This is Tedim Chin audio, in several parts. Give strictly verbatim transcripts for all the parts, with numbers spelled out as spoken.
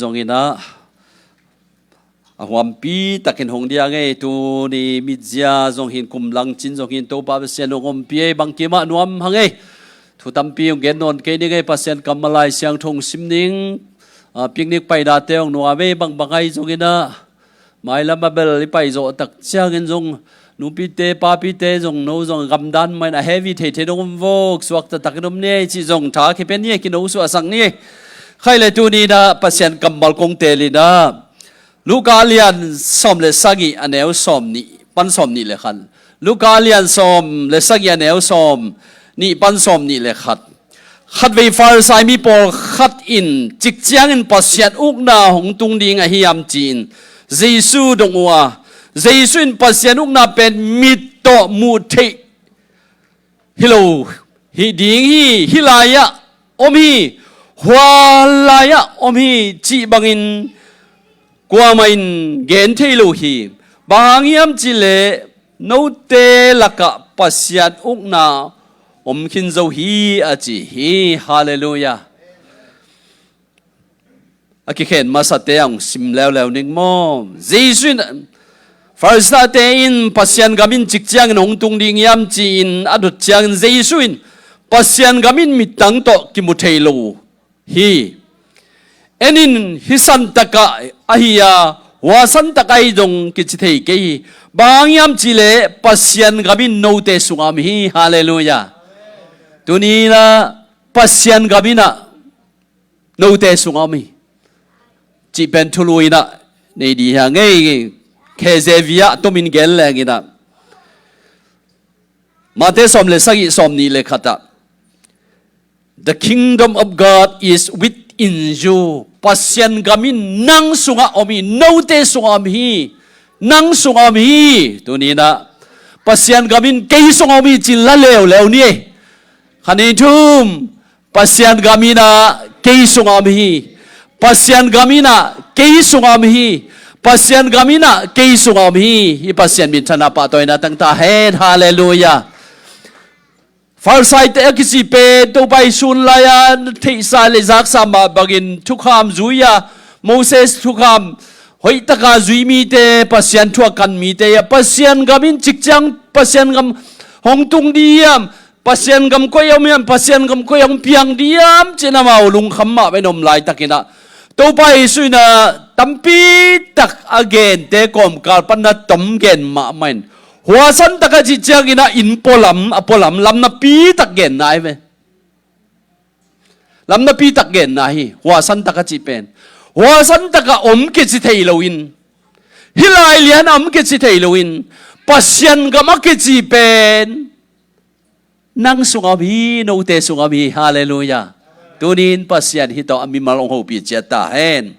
zongin ah a huampi takin hong dia ngei. Tuni mitzia zong hin, kum langcin zong hin, Topa Pasian hong ompih ei, bangkim ah nuam hang ei. Thu tampi hong gen nawn kei ning ei, Pasian kammal Lai Siangtho hong sim ning. Ah, picnic painate hong nuam ei, bangbang ahi zongin ah mailam a bel i paizawh tak ciangin zong nupite, papite zong, no zong gamdan mah in a heavy theithei dong om vok, suakta takin om ni ei cih zong tha kipia ni ei, kinosuahsak ni ei. Khaile tuni in ah Pasian kammal kong teel in ah, Luka a lian sawm le sagih, a neu sawm nih pan sawm nih le khat. Luka a lian sawm le sagih, a neu sawm nih pan sawm nih le khat. Khatvei Farisai mi pawlkhat in, cik ciangin Pasian ukna hong tung ding ahi hiam ci-in Jesu dong uh a, Jesu in Pasian ukna pen mit tawh muh theih hi lo hi ding hi, hih lai-ah om hi, hua lai-ah om hi cih bangin kuamah in gen thei lo hi. Bang hang hiam cih leh note lakah Pasian ukna om khin zo hi, a ci hi. Halleluiah. A kikhen masate hong sim leuleu ning maw. Jesu in, Farisaite in Pasian gam in cik ciangin hong tung ding hiam ci-in a dot ciangin Jesu in, Pasian gam in mittang tawh kimu thei lo hi. En in, hih santak ah ahi a, hua santak ahi zong kici thei kei hi. Bang hang hiam cih leh Pasian gam in note sungah om hi. Halleluiah. Tuni in ah Pasian gam in ah note sungah om hi cih pen thulu in ah nei dih hi hang ei. K J V ah tomin gen leng in ah, Mate sawm le sagih, sawm nih le khat ah, "The kingdom of God is within you." Pasian gam in nang sungah om hi, note sungah om hi, nang sungah om hi. Tuni in ah Pasian gam in kei sungah om hi ci-in la leuleu ni ei. Khat, nih, thum. Pasian gam in ah kei sungah om hi. Pasian gam in ah kei sungah om hi. Pasian gam in ah kei sungah om hi. Hih Pasian minthanna pahtawina tang ta hen. Halleluiah. Farisaite a kici pen Topa Jesu hun lai-a theihsa le zaksa mah bangin thukham zui-a, Moses thukham hoihtaka zui mite, Pasian thu a kan mite hi-a, Pasian gam in cik ciang Pasian gam hong tung dih hiam, Pasian gam koi a om hiam, Pasian gam koi a hong piang dih hiam ci-in amau lungkham mah bangin om laitakin ah, Topa Jesu in ah tampitak a gente kawmkal pan na tom gen mahmah in, hua santak a cih ciangin ah inn pualam, a pualam lam napitak genna hi ve. Lam napitak genna hi, hua santak a cih pen. Hua santak ah om kici thei loin, hih lai lian ah om kici thei loin, Pasian gam a kici pen nang sungah om hi, note sungah om hi. Halleluiah. Tuni in Pasian hih tawh a mimal hong hopih ciat ta hen.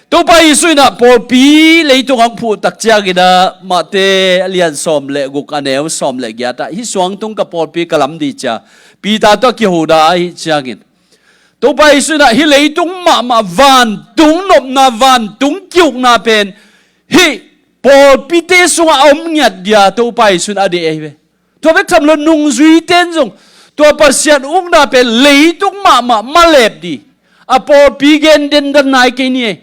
Topa Jesu in ah pawlpi leitung ah hong phuh tak ciangin ah, Mate a lian sawm le guk, a neu sawm le giat ah, "Hih suang tung ka pawlpi ka lam dih," ci-a Peter tawh a kiho dan ahih ciangin, Topa Jesu in ah hih leitung mahmah vantung nopna, vantung ki-ukna pen hih pawlpite sungah a om ngiat ding a Topa Jesu in a deih ahi ve. Tua bek tham lo, nungzuite in zong tua Pasian ukna pen leitung mahmah malep dih, a pawlpi gen dendan nai kei ni ei.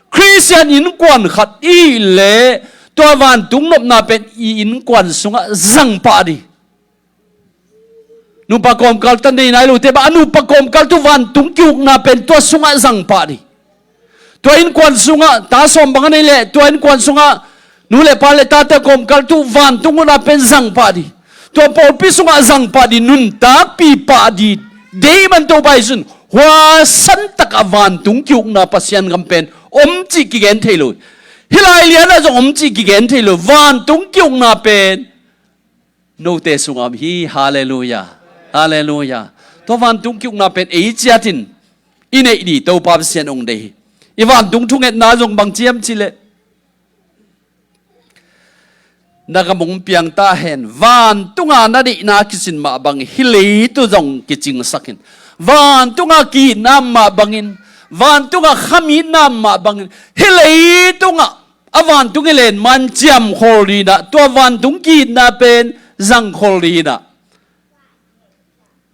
Khristian innkuan khat i hih leh tua vantung nopna pen i innkuan sungah zang pah dih. Nupa kawmkal ta nei nai lote bang, a nupa kawmkal tu vantung ki-ukna pen tua sungah zang pah dih. Tua innkuan sungah ta sawm bang a nei leh, tua innkuan sungah nu le pa le tate kawmkal tu vantung ukna pen zang pah dih. Tua pawlpi sungah zang pah dih, nuntakpih pah dih. Deih man Topa Jesu in hua santak ah vantung ki-ukna Pasian gam pen om cih kigen thei lo. Hih lai lian ah zong om cih kigen thei lo. Vantung ki-ukna pen note sungah om hi. Halleluiah. Halleluiah. Tua vantung ki-ukna pen ei ciatin i neih dih Topa Pasian hong deih hi. I vantung thungetna zong bang ci hiam cih leh, "Na gam hong piang ta hen. Vantungah na deihna kisin mah bangin hih leitung zong kicingsak in. Vantungah ki-itna mah bangin, vantungah khamitna mah bangin, hih leitungah a vantung i len man ciamkhol ding ah, tua vantung ki-itna pen zangkhol ding ah,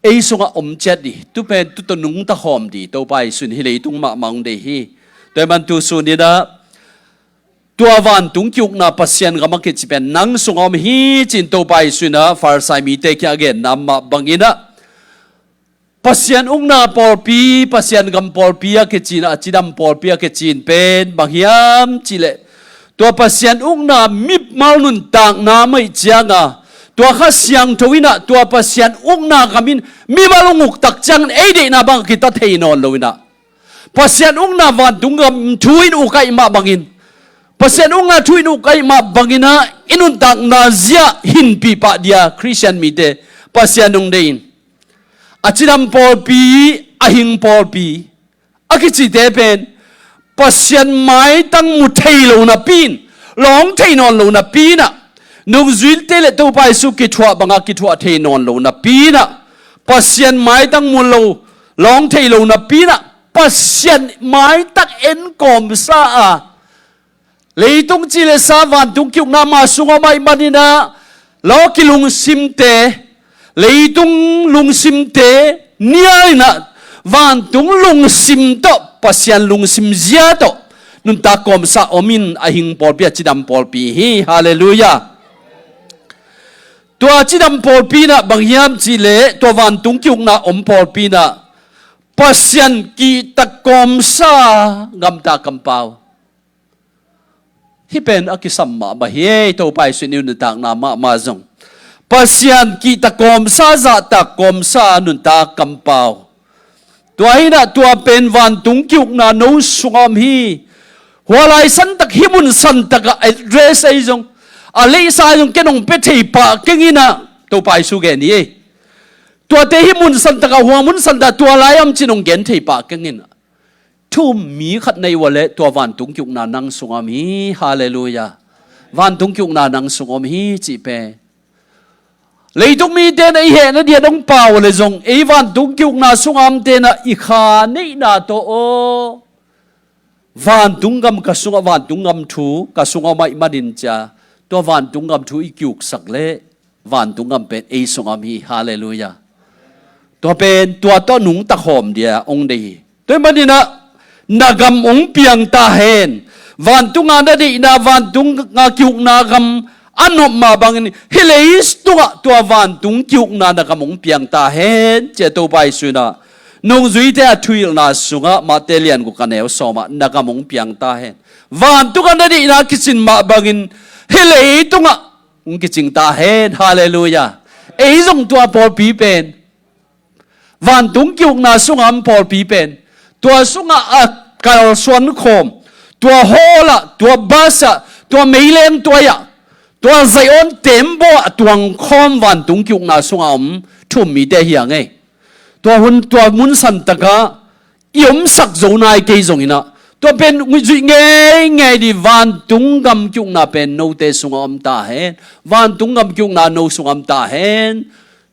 ei sungah om ciat dih. Tu pen tu tawh nungta khawm dih Topa Jesu in hih leitung mahmah hong deih hi. Tua ahih man tu sun in ah tua vantung ki-ukna Pasian gam a kici pen nang sungah om hi ci-in Topa Jesu in ah Farisai mite kiang a genna mah bangin ah Pasian ukna pawlpi, Pasian gam pawlpi a kici in ah, a cidam pawlpi a kici in pen bang hiam cih leh tua Pasian ukna mimal nuntakna mah ahih ciangin ah, tua Kha Siangtho in ah tua Pasian ukna gam in mimal hong uk tak ciangin ei deihna bang a kituak thei nawn lo in ah, Pasian ukna vantung gam thu in uk ahih mah bangin, Pasian ukna thu in uk ahih mah bangin ah i nuntakna zia hinpih pah dia Khristian mite Pasian hong deih in, a cidam pawlpi, a hing pawlpi a kicite pen Pasian maitang mu thei lo napi in, lawng thei nawn lo napi in ah, nungzuite le Topa Jesu kithuah bangah kithuah thei nawn lo napi in ah, Pasian maitang mu lo, lawng thei lo napi in ah, Pasian maitang en kawmsa a, leitung ci le sa vantung ki-ukna mah sungah om ahih manin ah, lawki lungsimte, leitung lungsimte nia in ah, vantung lungsim tawh, Pasian lungsim zia tawh nuntak kawmsa om in a hing pawlpi, a cidam pawlpi hi. Halleluiah. Tua cidam pawlpi in ah bang hiam cih leh tua vantung ki-ukna om pawlpi in ah Pasian kihtak kawmsa gamta kampau. Hih pen a kisam mahmah hi ei, Topa Jesu in i nuntakna mahmah zong. Pasian kihtak kawmsa, zahtak kawmsa nuntak kampau. Tua hi in ah tua pen vantung ki-ukna no sungah om hi. Hua lai santak, hih mun santak ah address ahi zong, a leihsa ahi zong ken hong pia thei pah keng in ah, Topa Jesu gen hi ei. Tuate hih mun santak ah, hua mun santak ah tua lai a om ci-in hong gen thei pah keng in ah. Thu-um mi khat na hih uh leh tua vantung ki-ukna nang sungah om hi. Halleluiah. Vantung ki-ukna nang sungah om hi cih pen, leitung mite in ah i hehna dia dong pau le zong, ei vantung ki-ukna sungah omte in ah i kha neihna tawh aw, vantung gam ka sungah, vantung gam thu ka sungah om ahih manin cia, tua vantung gam thu i ki-uksak leh vantung gam pen ei sungah om hi. Halleluiah. Tua pen tua tawh nungta khawm dia hong deih hi. Tua ahih manin ah na gam hong piang ta hen. Vantung ah na deihna, vantung ah ki-ukna gam a nop mah bangin, hih leitungah tua vantung ki-ukna na gam hong piang ta hen, ci-a Topa Jesu in ah nungzuite a thuhilhna sungah, Mate lian guk a neu sawm ah, na gam hong piang ta hen. Vantung ah na deihna kicin mah bangin hih leitungah hong kicing ta hen. Halleluiah. Ei zong tua pawlpi pen, vantung ki-ukna sungah om pawlpi pen, tua sungah a kalsuan khawm, tua hall ah, tua bus ah, tua meileng tuai ah, tua Zion tembaw ah tuang khawm vantung ki-ukna sungah om thu-um mite hi hang ei. Tua hun, tua mun santak ah i omsak zo nai kei zongin ah, tua pen zuih ngeingei dih, vantung gam ki-ukna pen note sungah om ta hen. Vantung gam ki-ukna no sungah om ta hen.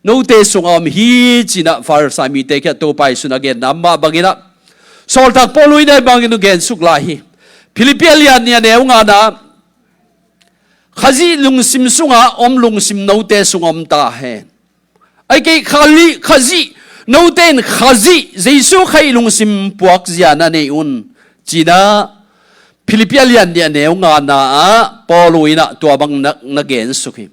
Note sungah om hi, ci-in ah Farisai mite kiang Topa Jesu in a genna mah bangin ah, sawltak Paul in ah hih bangin hong gensuk lai hi. Philippi a lian nih a neu ngana, Khazih lungsim sungah om lungsim note sungah om ta hen. Ahih kei, Khali-, Khazih, note in Khazih, Jesu Khazih lungsim puakzia na nei un, ci-in ah Philippi a lian nih a neu ngana ah Paul in ah tua bang na, na gensuk hi.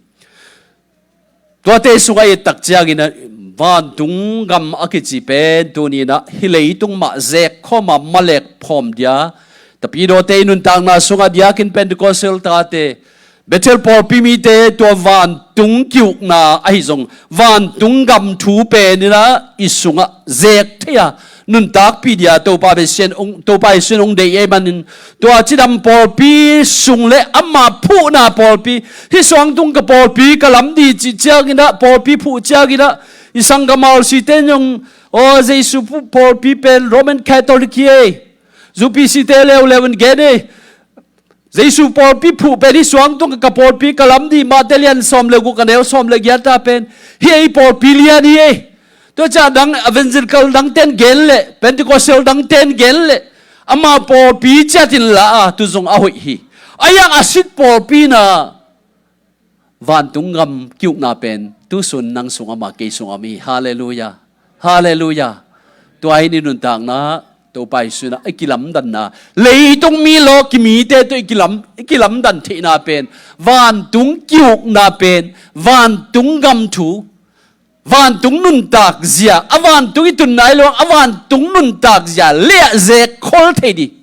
Tuate sungah i et tak ciangin ah, vantung gam a kici pen tuni-in ah hih leitung mah zek khawm a, malek phawm dia, Tapidawte i nuntakna sungah diakin Pentecostal tate, Bethel pawlpi mite tua vantung ki-ukna ahi zong, vantung gam thu pen in ah i sungah zek thei a, nuntakpih dia Topa Pasian hong, Topa Jesu in hong deih ahih manin, tua cidam pawlpi sung le ama phuhna pawlpi, hih suangtung ka pawlpi ka lam dih cih ciangin ah, pawlpi phuh ciangin ah, i sanggam R C te in zong, aw, Jesu phuh pawlpi pen Roman Catholic hi ei, U P C te leuleu in gen ei. Jesu pawlpi phuh pen hih suangtung ka pawlpi ka lam dih, Mate lian sawm le guk a neu sawm le giat ah pen, hih ei pawlpi lian hi ei. Tua ciang dang, Evangelical dangte in gen leh, Pentecostal dangte in gen leh, ama pawlpi ciat in la a, tu zong a hoih hi. A iang a sit pawlpi in ah vantung gam ki-ukna pen tu sun nang sungah mah kei sungah om hi. Halleluiah. Halleluiah. Tua hi i nuntakna Topa Jesu in ah i kilamdanna, leitung mi lawh kimite tawh i kilam, i kilamdan theihna pen, vantung ki-ukna pen, vantung gam thu, vantung nuntak zia, a vantung i tun nai lo a vantung nuntak zia lehzek khol thei ding.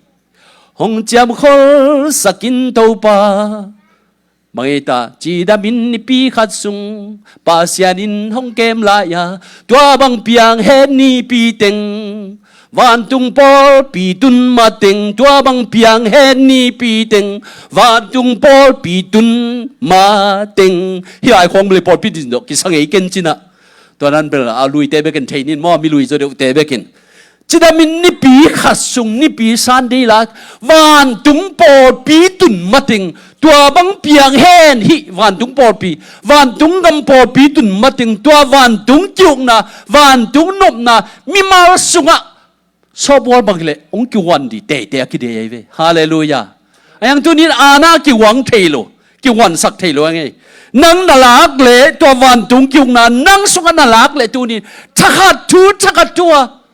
Hong ciamkhol sakin Topa. Bang ei ta, cidamin nipi khat sung Pasian in hong kem lai-a, tua bang piang hen nipi teng, vantung pawlpi tun mateng, tua bang piang hen nipi teng, vantung pawlpi tun mateng. Hih ai khawng bel pawlpi din dawh kisa ngei ken cin ah. Tua nan bel a luite bekin thei nin maw, mi lui zaw deuhte bekin. Cidamin nipi khat sung nipi san dei la, vantung pawlpi tun mateng, tua bang piang hen hih vantung pawlpi, vantung gam pawlpi tun mateng, tua vantung ki-ukna, vantung nopna, mimal sungah sawpbual bang hileh hong kihuan ding teitei a kidei ahi ve. Halleluiah. A hiang tunin ana kihuan thei lo, kihuansak thei lo a ngei. Nang na lak leh tua vantung ki-ukna nang sungah na lak leh tunin thakhat thu, thakhat thu a,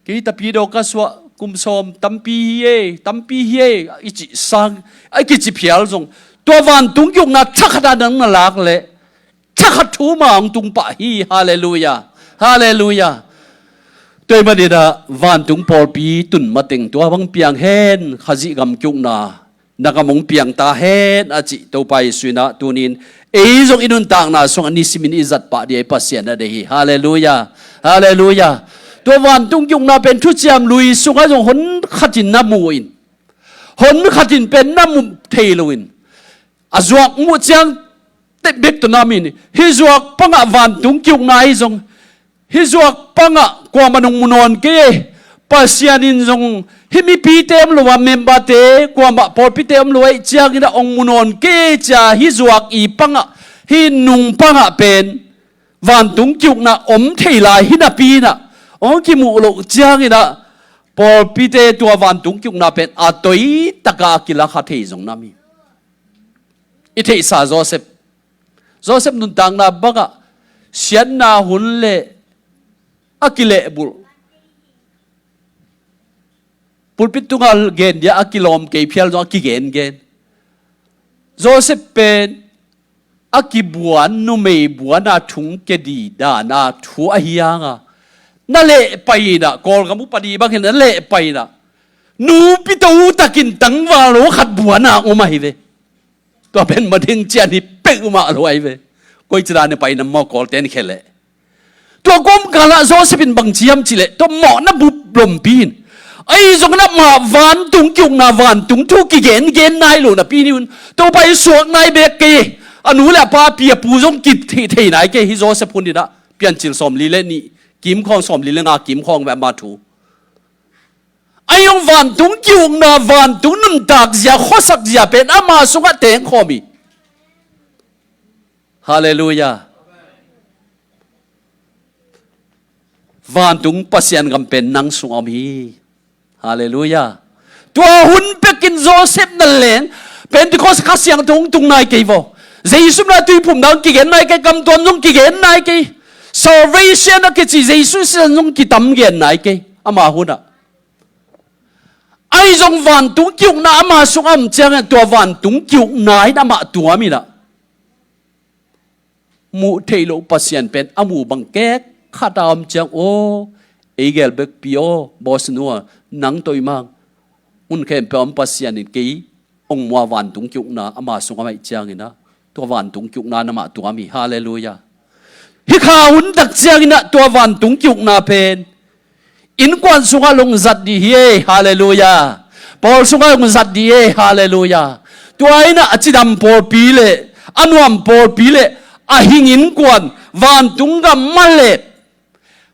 kei tapi daw ka suah, kum sawm tampi hi ei, tampi hi ei, i cih sang, a kici phial zong, tua vantung ki-ukna thakhat a nang na lak leh thakhat thu mah hong tung pah hi. Halleluiah. Halleluiah. Tua ahih manin ah vantung pawlpi tun mateng tua bang piang hen, Khazih gam ki-ukna na gam hong piang ta hen a cih Topa Jesu in ah tunin ei zong i nuntakna sungah nisimin i zat pah ding a i Pasian a deih hi. Halleluiah. Halleluiah. Tua vantung ki-ukna pen thuciam lui sungah zong hon khatin na mu in, hon khatin pen na mu thei lo in, a zuak muh ciang teh bek tawh na mu in, hih zuak pangah vantung ki-ukna hi zong, hih zuak pangah kuamah nong mu nawn kei ei. Pasian in zong hih mipite om lo a, memberte, kuamah pawlpite om lo ahih ciangin ah hong mu nawn kei ei ci-a, hih zuak i pangah, hih nung pangah pen vantung ki-ukna om thei lai hi napi in ah, hong kimuh loh ciangin ah pawlpite tua vantung ki-ukna pen a toitaka a kilakha thei zong na mu hi. I theihsa Joseph, Joseph nuntakna bangah siatna hun le a kilehbulh, pulpit tungah gen dia a kilawm kei phial zong a kigengen. Joseph pen a kibuan, numei buana thung kedi dana thu ahi hanga, na lehpai in ah, Kawlgam upadi bangin na lehpai in ah, nupi to takin tangval lo khat buana om ahi ve. Tua pen mading cian hi peuhmah lo ahi ve. Koi ci dan i pai na maw, Kawlten khia leh. Tua kawmkalah Joseph in bang ci hiam cih leh, tua mawhna bup lompi in, ahi zongin amah vantung ki-ukna vantung thu kigengen nai lo napi ni un, Topa in suak nai bek kei, a nu le a pa, pi a pu zong kithei thei nai kei, hih Joseph hun in ah Piancil sawmli le nih kimkhawng, sawmli le nga kimkhawng ve ama thu. Ahi zong vantung ki-ukna, vantung nuntak zia, khuasak zia pen ama sungah tengkhawm hi. Halleluiah. Vantung Pasian gam pen nang sungah om hi. Halleluiah. Tua hun pekin Joseph na leng Pentecost Kha Siangtho hong tung nai kei vaw. Jesu na tuiphum dang kigen nai kei, kamtuam zong kigen nai kei. Salvation a kici Jesu sisan zong kitam gen nai kei ama hunah. Ahi zong vantung ki-ukna ama sungah om ciangin tua vantung ki-ukna in amah tuam in ah, muh theih loh Pasian pen a muh bang kek khat a om ciang, aw, ei gel bekpi aw, boss nu aw, nang toi mang, mun khempeuh a om Pasian in kei hong muh a vantung ki-ukna ama sungah om ahih ciangin ah, tua vantung ki-ukna in amah tuam hi. Halleluiah. Hih kha hun tak ciangin ah tua vantung ki-ukna pen innkuan sungah long zat dih hi ei. Halleluiah. Pawl sungah long zat dih ei. Halleluiah. Tua in ah a cidam pawlpi le a nuam pawlpi le a hing innkuan, vantung gam mah le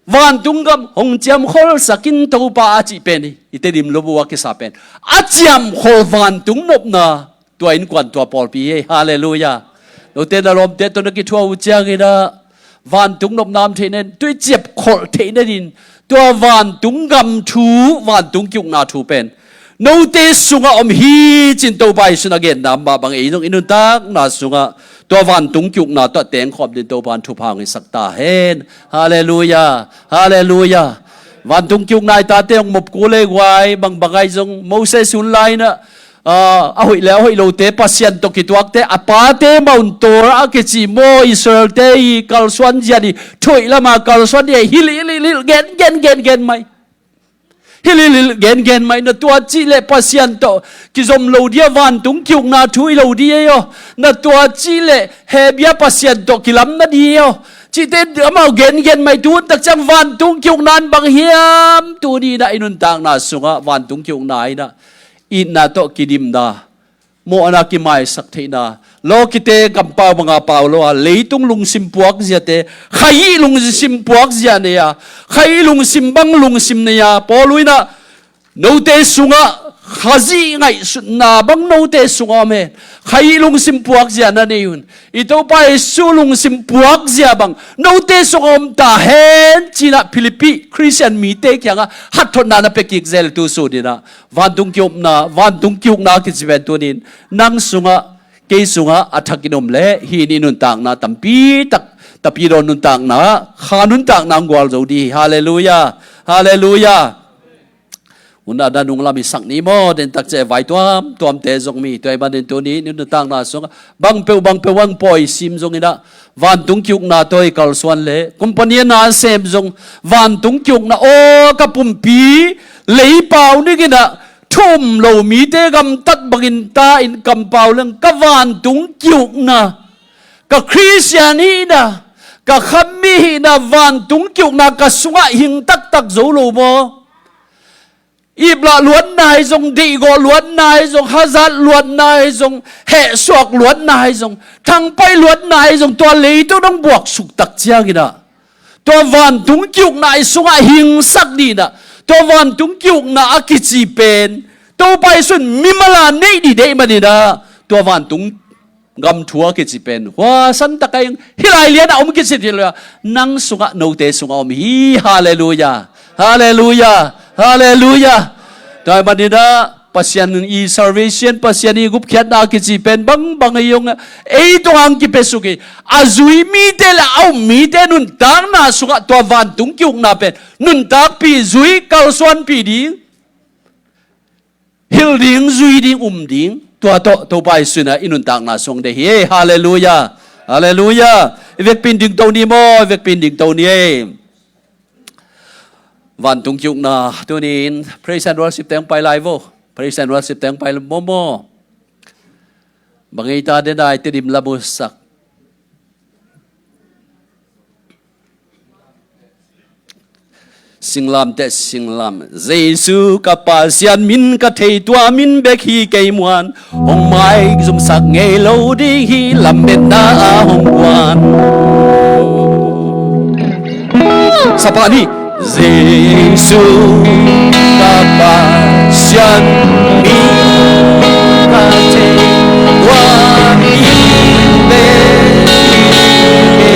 vantung gam hong ciamkholsak in Topa a cih pen hi. I Tedim lo bu a kisa pen a ciamkhol vantung nopna, tua innkuan tua pawlpi hi ei. Halleluiah. Note na lawmte tawh na kithuah uh ciangin ah vantung nopna om theih nen, tua i ciapkholh theih nen in, tua vantung gam thu, vantung ki-ukna thu pen note sungah om hi ci-in Topa Jesu in a genna mah bang ei zong i nuntakna sungah tua vantung ki-ukna tawh tengkhawm dingin Topa in thupha hong hisak ta hen. Halleluiah. Halleluiah. Vantung ki-ukna i tate hong mopku le guai, bangbang ahi zong Moses hun lai-in ah, a hoih le a hoih lote Pasian tawh kituakte, a pate Mount Tor a kici maw, Israelte i kalsuan zia ni, thuih lama kalsuan zia, hilh, hilh, hilh, hilh, gen, gen, gen, gen mai. Hilh, hilh, hilh, gen, gen mai. Na tua cih leh Pasian tawh kizom lo dia, vantung ki-ukna thu hi lo di ei aw. Na tua cih leh Hebia Pasian tawh kilamna di ei aw. Cihte amau gen, gen mai. Tun tak ciang vantung ki-ukna in bang hiam? Tuni-in ah i nuntakna sungah vantung ki-ukna in ah itna tawh kidimna, mawhna kimaisak theihna, lawkite kampau banga pau lo a, leitung lungsim puak ziate, Kha i lungsim puak zia nei a, Kha i lungsim bang lungsim nei a, Paul in ah note sungah Khazih ngaihsutna bang note sungah om hen. Kha i lungsim puak zia na nei un. I Topa Jesu lungsim puak zia bang note sungah om ta hen, ci-in ah Philippi Khristian mite kiangah hatthotna na pia kik zel tu sun-in ah, vantung ki-ukna, vantung ki-ukna kici pen tuni-in nang sungah, kei sungah a thakin om leh, hih in i nuntakna tampi tak, tapidaw nuntakna, Kha nuntakna hong gualzo di hi. Halleluiah. Halleluiah. Hun a da nunglam i sak ni maw, den tak ciang vai tuamtuamte zong om hi. Tua ahih manin tuni-in i nuntakna sungah bang peuh, bang peuh hong pawi sim zongin ah, vantung ki-ukna tawh i kalsuan leh, company a na sem zong, vantung ki-ukna, aw, ka pumpi leipau ning in ah thu um lo mite gamtat bangin ta-in kampau leng, ka vantung ki-ukna, ka Khristian hihna, ka kha mi hihna, vantung ki-ukna ka sungah hing taktak zo lo maw? Iplah luatna hi zong, deihgawh luatna hi zong, hazat luatna hi zong, hehsuak luatna hi zong, thangpaih luatna hi zong, tua leitung hong buaksuk tak ciangin ah, tua vantung ki-ukna i sungah hingsak ding in ah, tua vantung ki-ukna a kici pen Topa Jesu in mimal a neih ding deih manin ah, tua vantung gam thu a kici pen huasan tak a hong, hih lai lian a om kici hi lo a, nang sungah, note sungah om hi. Halleluiah. Halleluiah. Halleluiah. Tua ahih manin ah Pasian i salvation, Pasian i gupkhiatna kici pen bangbang ei hong, ei tungah hong kipiasuk hi. A zui mite le a um mite nuntakna sungah tua vantung ki-ukna pen nuntakpih, zui, kalsuanpih ding, hilh ding, zui ding, um ding, tua tawh Topa Jesu in ah i nuntakna sung deih hi. Halleluiah. Halleluiah. I vekpi-in dingto ni maw, i vekpi-in dingto ni ei. Vantung ki-ukna, tuni-in praise and worship te hong pai lai vo. Praise and worship te hong pai maw maw. Bang ei ta den ai Tedim lam uh sak. Singlamteh singlam. Jesu ka Pasian min ka thei, tua min bek hi kei muan. Hong maizumsak ngei lo ding hi, lametna ah hong guan. Sapa ni. Jesu ka Pasian min ka thei, tua min bek hi kei muan.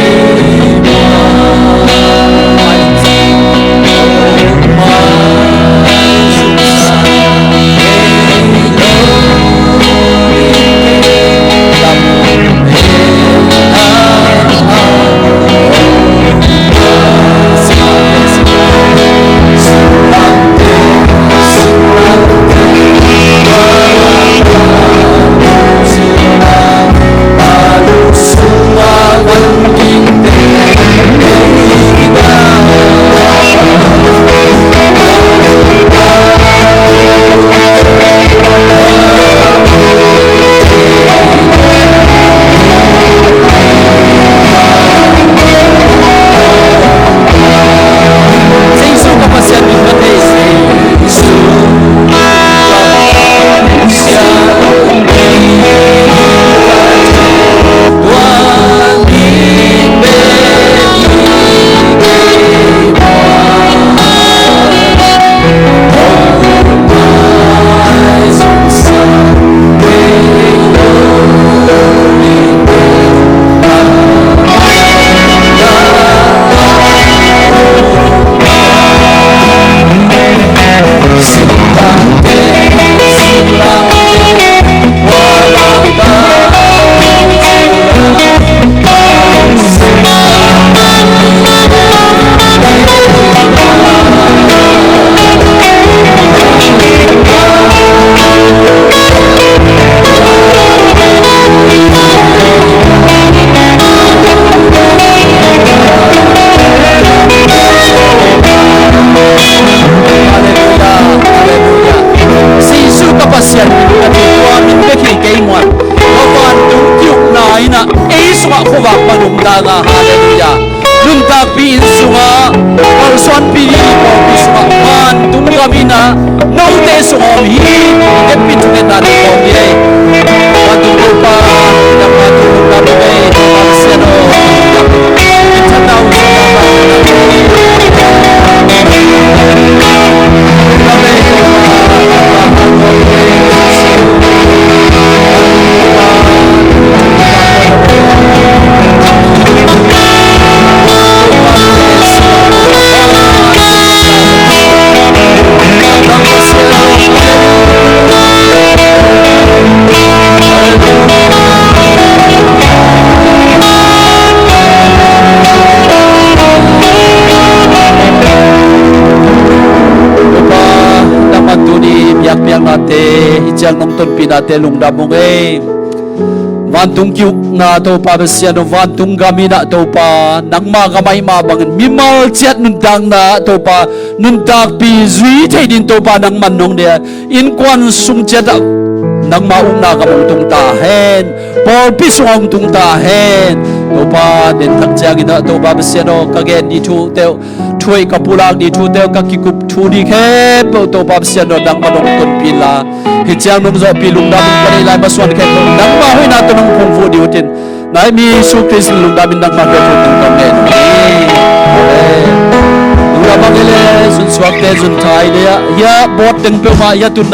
mah khuavak pan om ta nga, halleluiah. Nuntakpih inn sungah, kalsuanpih pawlpi sungah, vantung gam in ah note sungah om hi. Hehpihna, thungetna nei kawm ni ei. Vantung Topa, nangmah thu lungdam ung ei, Topa Pasian aw. Min thanna uh sungah Topa, nangmah tuni biakpiaknate, hih ciang nong tonpihnate lungdam ung ei. Vantung ki-ukna Topa Pasian aw, vantung gam in ah Topa, nangmah gam ahih mah bangin mimal ciat nuntakna ah Topa, nuntakpih zui thei ding Topa nangman nong deih a, innkuan sung ciat ah nangmah ukna gam hong tung ta hen. Pawlpi sung hong tung ta hen. Topa, den thak ciangin ah Topa Pasian aw, ka gen ding thute uh, thu ei ka pulak ding thute uh, ka kikup thu ding khempeuh Topa Pasian aw, nangmah nong tonpih inla, hih ciang nong zawhpih lungdam in ka neih lai masuan khempeuh nangmah hoihna tawh nong phungvuh ding uh tin, na hih mi Jesu Khrist in lungdam in nangmah hoihna tawh nong ngen hi. Amen. Lungdam a, ei le zunsuakte zunthai le ah, hiah board teng peuhmah hiah tun